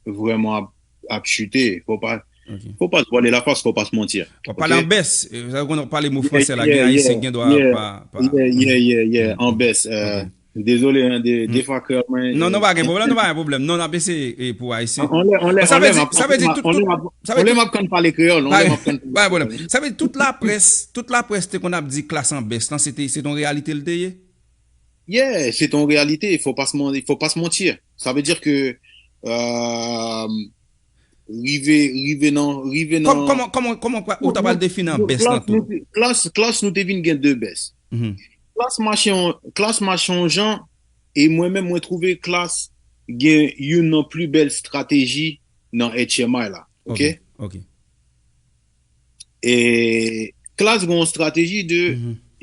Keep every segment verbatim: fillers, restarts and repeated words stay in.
vrèman ap, ap chite. Fò pa, fò pa se vwale lafas, fò pa se manti. W ap pale an bès. Sa w konn pale mo franse la, gen Ayisyen ki gen dwa pa. Yeah, yeah, yeah, yeah, an bès. Dezole, hein, de, de fwa kreyòl mwen. Non, non, pa gen pwoblèm, non, pa gen pwoblèm. Non, n ap eseye pou Ayisyen. Sa vle di, sa vle di tout, tout, sa vle di tout. M ap konn pale kreyòl, non, m ap konn. Pa gen pwoblèm. Sa vle di tout laprès, tout laprès te konn ap di Klass an bès lan, se te, se te yon reyalite l te ye? Yeah, se te yon reyalite, fò pa se, fò pa se manti. Sa vle di ke rive, rive nan, rive nan. Kòman, kòman, kòman ou ta pral defini an bès lan tou? Klass, Klass nou te vin gen de bès. Klass mache, Klass mache yon jan, e mwen menm mwen twouve Klass gen youn nan pli bèl estrateji nan H M I la. Ok? Ok. E Klass gen yon estrateji de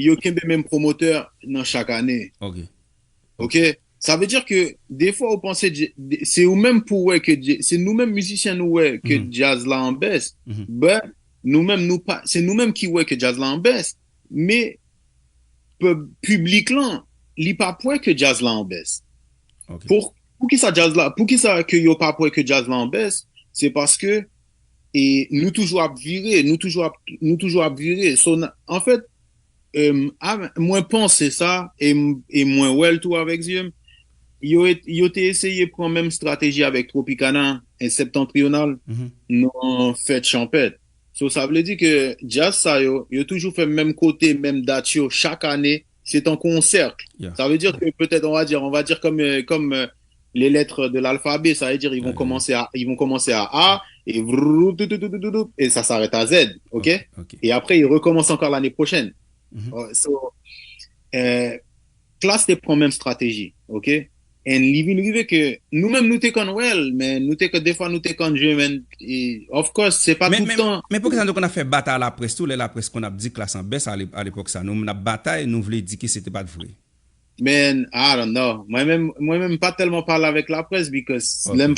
yo kenbe menm pwomotè nan chak ane. Ok. Ok? Sa vle di ke defwa ou panse se ou menm pou wè ke se nou menm mizisyen nou wè ke djaz la an bès. But nou menm nou pa, se nou menm ki wè ke djaz la an bès. Men piblik lan, li p ap wè ke djaz la an bès. Pou, poukisa djaz la, poukisa ke yo p ap wè ke djaz la an bès? Se paske e nou toujou ap vire, nou toujou ap, nou toujou ap vire. So, anfèt, mwen panse sa, e mwen wè l tou avèk zye m, yo, yo te eseye pran menm estrateji avèk Tropicana e Septentrional nan fèt chanpèt. So, sa vle di ke djaz sa yo, yo toujou fè menm kote, menm dat yo, chak ane, se tankou yon sèk. Sa vle di ke petèt, on va dire, on va dire comme, comme les lettres de l'alphabet, ça veut dire ils vont commencer à, ils vont commencer à A et vrrr, tout, tout, tout, tout, tout, et ça s'arrête à Z, ok? Et après ils recommencent encore l'année prochaine. So, Klass te pran menm estrateji, ok? And li vin rive ke nou menm nou te konn wè l, men nou te, defwa nou te konn jwe, men of course se pa tout tan. Men poukisa nou te konn ap fè batay laprès tou, lè laprès konn ap di Klass an bès a lepòk sa, nou menm n ap batay, nou vle di ke se te pa t vre? Man, I don't know. Mwen menm, mwen menm m pa tèlman pale avèk laprès because lè m